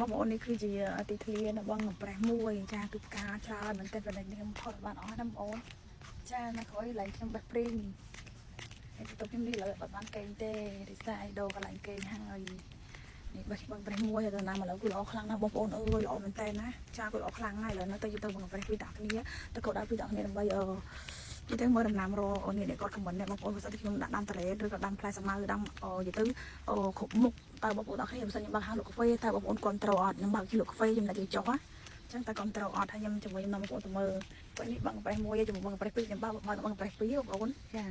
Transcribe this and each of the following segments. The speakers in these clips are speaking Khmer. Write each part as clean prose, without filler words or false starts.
បងប្អូននេះគឺជាទីធ្លានៅបឹងកំប្រេះមួយចាគឺផ្កាច្រើនមែនទែនប៉ុន្តែខ្ញុំថតបានអស់ណាបងប្អូនចានៅក្រោយឡើងខ្ញុំបេះព្រីងហើយបន្ទប់ខ្ញុំនេះឡើយអត់បានកេងទេរិសាអីដូរកន្លែងកេងហើយនេះបេះបឹងប្រេះមួយហើយដល់ណាមកឥឡូវគឺល្អខ្លាំងណាស់បងប្អូនអើយល្អមែនតើណាចាគឺល្អខ្លាំងហើយឥឡូវនៅទៅទៅបឹងកំប្រេះពីតាគ្នាទៅក៏ដល់ពីតាគ្នាដើម្បីអឺនិយាយទៅមើលដំណាំរអូននេះគាត់ខមមិនបងប្អូនបើសិនជាខ្ញុំដាក់ដាំតរ៉េឬក៏ដាំផ្លែសាម៉ៅដាំនិយាយទៅគ្រប់មុខតើបងប្អូនដល់គ្នាបើសិនខ្ញុំបើកហាងលក់កាហ្វេតើបងប្អូនគ្រប់ត្រូលអត់ខ្ញុំបើកជាលក់កាហ្វេខ្ញុំដាក់ជាចុះណាចឹងតើគ្រប់ត្រូលអត់ហើយខ្ញុំជាមួយខ្ញុំនាំបងប្អូនទៅមើលពេលនេះបឹងប្រេះមួយជាមួយបឹងប្រេះពីរខ្ញុំបើកបើកបឹងប្រេះពីរបងប្អូនចា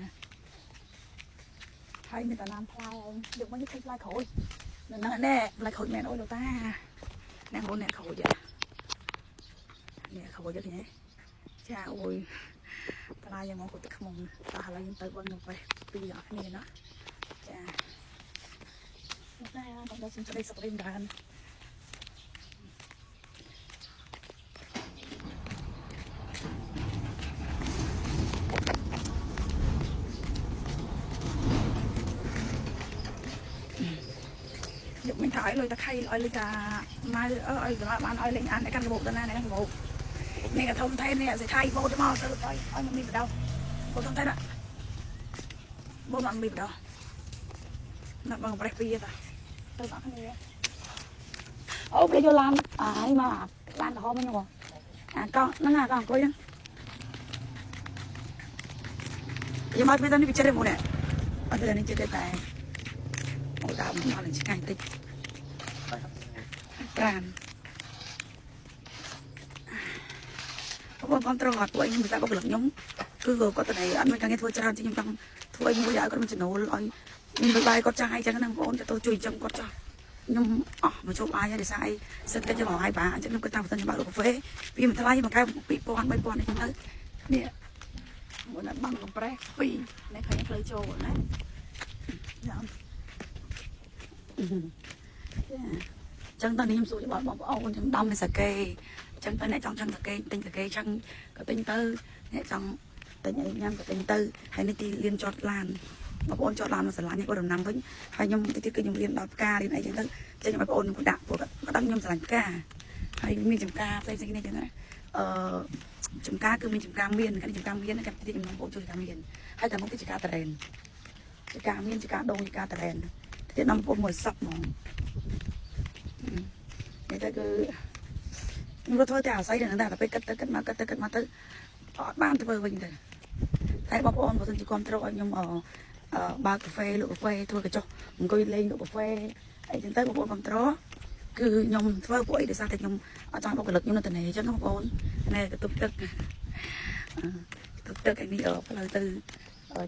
ហើយមានតាណាមផ្លែយកមកនេះឃើញផ្លែក្រូចនៅហ្នឹងណែផ្លែក្រូចមែនអូយលោកតាអ្នកបងអ្នកក្រូចនេះក្រូចឃើញទេចាអូយផ្លែយ៉ាងមកគាត់ទឹកខ្មុំតោះឥឡូវយើងទៅបឹងប្រេះពីរអស់គ្នាណាចាតែបងដល់សុំស្ដីសុខរីម្ដង យកមិនថាឲ្យលុយតាខៃឲ្យលុយតាម៉ៅអើឲ្យបានឲ្យលេងអានអ្នកកាន់កាបូបទៅណាអ្នកកាន់កាបូបនេះក៏ធំថែនេះសេថៃបូតមកទៅឲ្យឲ្យមកមានបដោបូតធំថែណាបូតមកមានបដោណាបងប្រេះពីតាទៅបងគ្នាអូប្រយកឡានអានេះមកឡានក្រហមហ្នឹងអាកង់ហ្នឹងអាកង់អង្គុយហ្នឹងយកមកពីទៅនេះវិចិត្រទេមកនេះអត់ទៅនេះចិត្តតែអូដើមមកនឹងឆ្ងាញ់តិចប្រាន បងគ្រប់ត្រអត់ពួកខ្ញុំភាសាបុគ្គលិកខ្ញុំគឺគាត់ទៅអត់មានការងារធ្វើច្រើនជាងខ្ញុំចង់ធ្វើអីមួយឲ្យគាត់មានចំណូលឲ្យមានបាយគាត់ចាយអញ្ចឹងណាបងប្អូនទៅជួយចិញ្ចឹមគាត់ចាស់ខ្ញុំអស់មកជប់អាយហើយដោយសារអីសិតតិចទៅមកហើយបាអញ្ចឹងខ្ញុំគិតថាបើសិនជាបើកកាហ្វេវាមិនថ្លៃមួយកែវ2000 3000នេះទៅនេះមុនបាំងកំប្រេះ2នេះឃើញផ្លូវចូលណាចាចឹងតើនេះខ្ញុំសួរយោបល់បងប្អូនខ្ញុំដំនៃសាកេចឹងតើអ្នកចង់ឆឹងសាកេទិញសាកេឆឹងក៏ទិញទៅអ្នកចង់ទិញអីញ៉ាំក៏ទិញទៅហើយនេះទីលៀនចតឡានបងប្អូនចតឡានមកស្រឡាញ់ឲ្យគាត់ដំណាំវិញហើយខ្ញុំទៅទៀតគឺខ្ញុំរៀនដល់ផ្ការៀនអីចឹងទៅចឹងខ្ញុំឲ្យបងប្អូនខ្ញុំដាក់ព្រោះគាត់ដឹងខ្ញុំស្រឡាញ់ផ្កាហើយមានចំការផ្សេងៗគ្នាចឹងណាអឺចំការគឺមានចំការមានខាងចំការមានចាំទីខ្ញុំបងប្អូនជួយចំការមានហើយតែមកទីចំការតរ៉េនចំការមានចំការដងចំការតរ៉េនទៀតនាំបងប្អូនមួយសັບហ្មងនេះទៅគឺខ្ញុំរត់ធ្វើតែអាស័យនឹងតែពេលគិតទៅគិតមកគិតទៅគិតមកទៅអត់បានធ្វើវិញទៅតែបងប្អូនបើសិនជាគ្រប់ត្រូលឲ្យខ្ញុំអឺបើកកាហ្វេលក់កាហ្វេធ្វើកញ្ចុះអង្គុយលេងលក់កាហ្វេអីចឹងទៅបងប្អូនគ្រប់ត្រូលគឺខ្ញុំធ្វើពួកអីដោយសារតែខ្ញុំអត់ចង់បុគ្គលិកខ្ញុំនៅតនេអញ្ចឹងបងប្អូនណែកន្ទប់ទឹកកន្ទប់ទឹកឯនេះផ្លូវទៅ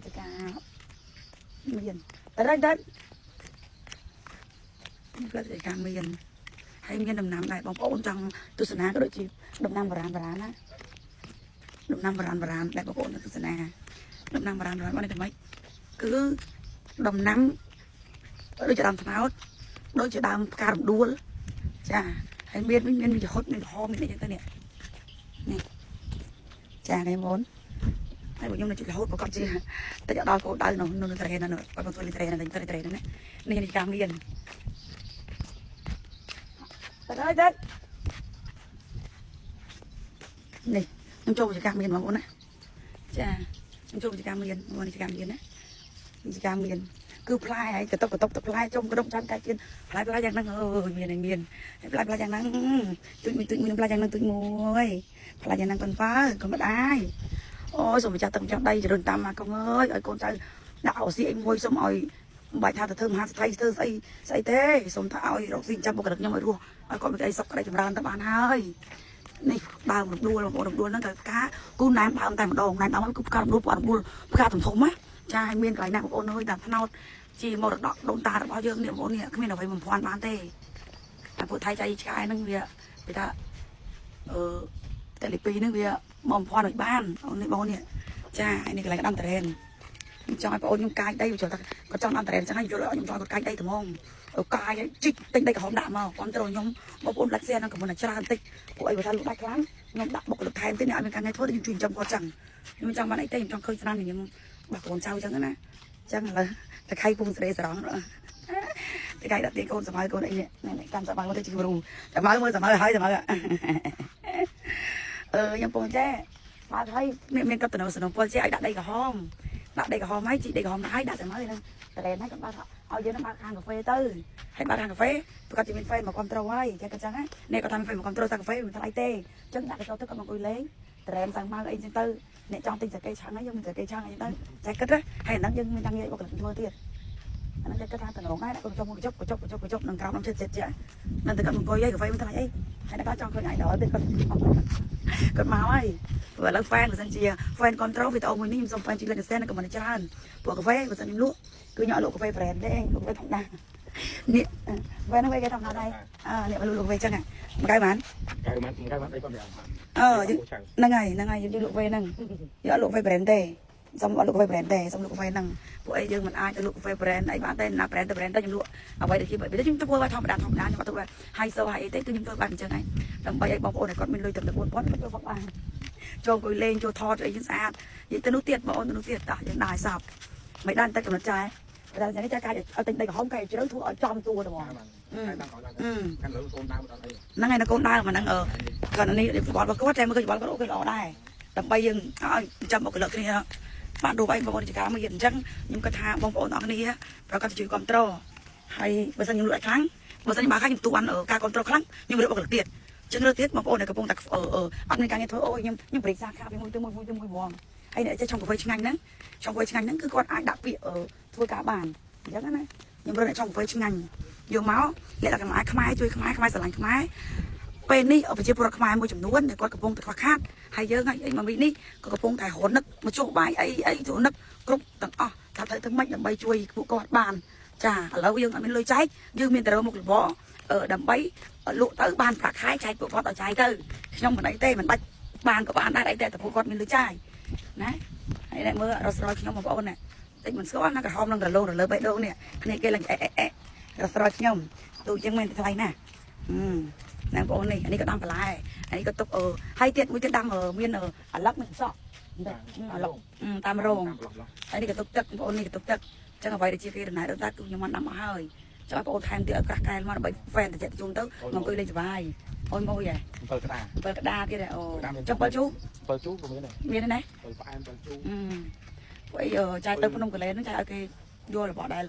ចការមានតែរ៉េតផ្លូវទៅការមានហើយមានដំណាំដែរបងប្អូនចង់ទស្សនាក៏ដូចជាដំណាំបុរាណបុរាណណាដំណាំបុរាណបុរាណដែលបងប្អូនទស្សនាដំណាំបុរាណបុរាណបងនេះតែម៉េចគឺដំណាំដូចជាដើមត្នោតដូចជាដើមផ្ការំដួលចាហើយមានវិញមានវិហុតមានក្រហមមានអីចឹងទៅនេះនេះចានេះបងហើយបងខ្ញុំនៅជិះរហូតប្រកាសជាតិចដល់គោលដៅនៅនៅត្រេននៅបងធ្វើត្រេននៅត្រេនត្រេនណានេះនេះការមានតើទៅនេះខ្ញុំចូលវិជ្ជាការមានបងប្អូនណាចាខ្ញុំចូលវិជ្ជាការមានបងវិជ្ជាការមានណាវិជ្ជាការមានគឺផ្លែហើយកតុកកតុកទៅផ្លែជុំក្រុមចាំកាច់ជឿនផ្លែផ្លែយ៉ាងហ្នឹងអើយមានហើយមានហើយផ្លែផ្លែយ៉ាងហ្នឹងទូចមួយទូចមួយផ្លែយ៉ាងហ្នឹងទូចមួយផ្លែយ៉ាងហ្នឹងកូនប៉ើកុំម្ដាយអូយសូមម្ចាស់ទឹកម្ចាស់ដីចរុនតាមមកកុំអើយឲ្យកូនចៅដាក់អូស៊ីអីមួយសូមឲ្យមិនបាច់ថាទៅធ្វើមហាស្ថីធ្វើស្អីស្អីទេសូមថាឲ្យរកស៊ីចាំបុគ្គលិកខ្ញុំឲ្យរស់ឲ្យគាត់មានក្តីសុខក្តីចម្រើនទៅបានហើយនេះដើមរំដួលបងប្អូនរំដួលហ្នឹងត្រូវផ្កាគូណែមដើមតែម្ដងណែមដើមគឺផ្ការំដួលពណ៌រំដួលផ្កាធំធំណាចាឲ្យមានកន្លែងណាបងប្អូនអើយតាមថ្នោតជាមរតកដូនតារបស់យើងនេះបងប្អូននេះគ្មានអ្វីបំភាន់បានទេតែពួកថៃចៃឆ្កែហ្នឹងវាគេថាអឺតែលីពីហ្នឹងវាបំភាន់ឲ្យបានអូននេះបងនេះចាឯនេះកន្លែងដាំតរ៉េនខ្ញុំចង់ឲ្យបងអូនខ្ញុំកាយដីចូលតែគាត់ចង់ដាំតរ៉េនចឹងហើយយល់ឲ្យខ្ញុំចង់គាត់កាយដីត្មងកាយជីកទិញដីក្រហមដាក់មកគ្រប់ត្រូលខ្ញុំបងប្អូនដាច់សៀនហ្នឹងកំពុងតែច្រើនតិចពួកអីបើថាលក់ដាច់ខ្លាំងខ្ញុំដាក់បុគ្គលិកថែមទៀតនេះឲ្យមានការងារធ្វើខ្ញុំជួយចិញ្ចឹមគាត់ចឹងខ្ញុំចង់បានអីទេខ្ញុំចង់ឃើញស្នាមខ្ញុំបោះកូនចៅចឹងណាចឹងឥឡូវតខៃពុំសេរីសរងត ចកាយដាក់ទៀនកូនសមៅកូនអីនេះនេះតាមសមៅមកទៅជាគ្រូសមៅមើលសមៅហើយសមៅអឺខ្ញុំពងចេះបើកហើយមានមានកត់តំណសនំពលចេះឲ្យដាក់ដីក្រហមដាក់ដីក្រហមហើយជីដីក្រហមហើយដាក់សមៅហ្នឹងតរ៉េនហើយគាត់បើកឲ្យយើងនឹងបើកហាងកាហ្វេទៅហើយបើកហាងកាហ្វេប្រកាសជាមាន fan មកគ្រប់ត្រូលហើយចេះគាត់ចឹងណានេះគាត់ថាមាន fan មកគ្រប់ត្រូលសាកាហ្វេមិនថ្លៃទេអញ្ចឹងដាក់កញ្ចក់ទៅគាត់មកអង្គុយលេងតរ៉េនសាំងម៉ៅអីចឹងទៅអ្នកចង់ទិញសាកេឆាំងហើយយើងមានសាកេឆាំងអីចឹងទៅចេះគិតណាហើយអាហ្នឹងយើងមានតាំងងារបុគ្គលិកធ្វើទៀតអាហ្នឹងចេះគិតថាតំណងដែរដាក់កញ្ចក់មកកញ្ចប់កញ្ចប់កញ្ចប់កញ្ចប់នឹងក្រោមនឹងចិត្តចិត្តចេះនឹងទៅគាត់អង្គុយហើយកាហ្វេមិនថ្លៃអីហើយគាត់ចង់ឃើញអាយដល់ទេគាត់គាត់មកហើយព្រោះឥឡូវ fan បើសិនជា fan control វីដេអូមួយនេះខ្ញុំសូម fan ជួយ like share និង comment ច្រើនព្រោះកាហ្វេបើសិនខ្ញុំលក់គឺខ្ញុំអត់លក់កាហ្វេ brand ទេលក់កាហ្វេធម្មតានេះ fan ហ្នឹងគេធម្មតាដែរអើនេះលក់កាហ្វេចឹងមួយកែវបាន កៅម៉ាត់កៅម៉ាត់អីគាត់យ៉ាង អឺហ្នឹងហើយហ្នឹងហើយយើងលក់កាហ្វេហ្នឹងយើងអត់លក់កាហ្វេ brand ទេសុំអត់លក់កាហ្វេ brand ទេសុំលក់កាហ្វេហ្នឹងពួកអីយើងមិនអាចទៅលក់កាហ្វេ brand អីបានទេណា brand ទៅ brand ទៅខ្ញុំលក់អ្វីដែលជាខ្ញុំធ្វើបែបធម្មតាធម្មតាខ្ញុំអត់ធ្វើបែប high so high អីទេគឺខ្ញុំធ្វើបែបអញ្ចឹងឯងដើម្បីឲ្យបងប្អូនដែលគាត់មានលុយត្រឹមតែ4000គាត់ធ្វើផងបានចូលអង្គុយលេងចូលថតអីចឹងស្អាតនិយាយទៅនោះទៀតបងប្អូនទៅនោះទៀតតោះយើងដើរឲ្យសពមិនដល់តែចំណុចចាយតែនេះចាកាយឲ្យទិញដីក្រហមកែជ្រៅធ្វើឲ្យចំតួត្មង តាមតាមក្រោយកាន់លើកូនដើមដល់អី ហ្នឹងហើយកូនដើមហ្នឹងអឺគាត់នេះបលរបស់គាត់តែមើលយោបល់គាត់ OK ល្អដែរដើម្បីយើងឲ្យចាំបុគ្គលិកគ្នាបានរូបអីបងប្អូនជាការមួយអញ្ចឹងខ្ញុំគិតថាបងប្អូនអរគ្នាប្រកាសជួយគ្រប់គ្រងហើយបើសិនខ្ញុំលក់ឲ្យខ្លាំងបើសិនខ្ញុំបើខ្លាំងខ្ញុំទូបានការគ្រប់គ្រងខ្លាំងខ្ញុំរើបុគ្គលិកទៀតចឹងរើទៀតបងប្អូនដែលកំពុងតែអត់មានការងារធ្វើអូខ្ញុំខ្ញុំប្រិយសាខាពីមួយទៅមួយមួយទៅមួយហ្មងហើយអ្នកចេះឆុងកាហ្វេឆ្ងាញ់ហ្នឹងឆុងកាហ្វេឆ្ងាញ់ហ្នឹងគឺគាត់អាចដាក់ពាក្យធ្វើការបានអញ្ចឹងណាខ្ញុំរើអ្នកឆុងកាហ្វេឆ្ងាញ់យកមកអ្នកដែលខ្មែរខ្មែរជួយខ្មែរខ្មែរស្រឡាញ់ខ្មែរពេលនេះប្រជាពលរដ្ឋខ្មែរមួយចំនួនដែលគាត់កំពុងតែខ្វះខាតហើយយើងហើយអីមកមីនេះក៏កំពុងតែរនឹកមកជួបបាយអីអីរនឹកគ្រប់ទាំងអស់ថាត្រូវធ្វើម៉េចដើម្បីជួយពួកគាត់បានចាឥឡូវយើងអត់មានលុយចែកយើងមានតែរកមុខរបរដើម្បីលក់ទៅបានប្រាក់ខែចែកពួកគាត់ឲ្យចាយទៅខ្ញុំមិនអីទេមិនបាច់បានក៏បានដែរអីតែពួកគាត់មានលុយចាយណាហើយតែមើលរស់ស្រោយខ្ញុំបងប្អូនណាតិចមិនស្គាល់ណាក្រហមនឹងរលោងរលើបេះដូងនេះគ្នាគេឡើងអេអេអេរស់ស្រោយខ្ញុំទូជាងមិនថ្លៃណាអឺណាបងប្អូននេះអានេះក៏ដាំបន្លែអានេះក៏ទុកអឺហើយទៀតមួយទៀតដាំមានអាឡឹកមានសក់អាឡឹកតាមរោងហើយនេះក៏ទុកទឹកបងប្អូននេះក៏ទុកទឹកអញ្ចឹងអ្វីដែលជាគេដំណើរដល់តាគឺខ្ញុំបានដាំមកហើយចង់ឲ្យបងប្អូនថែមទៀតឲ្យក្រាស់កែលមកដើម្បី fan តិចជុំទៅមកអង្គុយលេងសប្បាយអូយមួយហ៎ 7ក្តារ 7ក្តារទៀតអូចុះ7ជូ 7ជូក៏មានដែរ មានទេណា 7ផ្អែម7ជូ អឺពួកអីចាយទៅភ្នំកលែនហ្នឹងចាយឲ្យគេយករបស់ដែល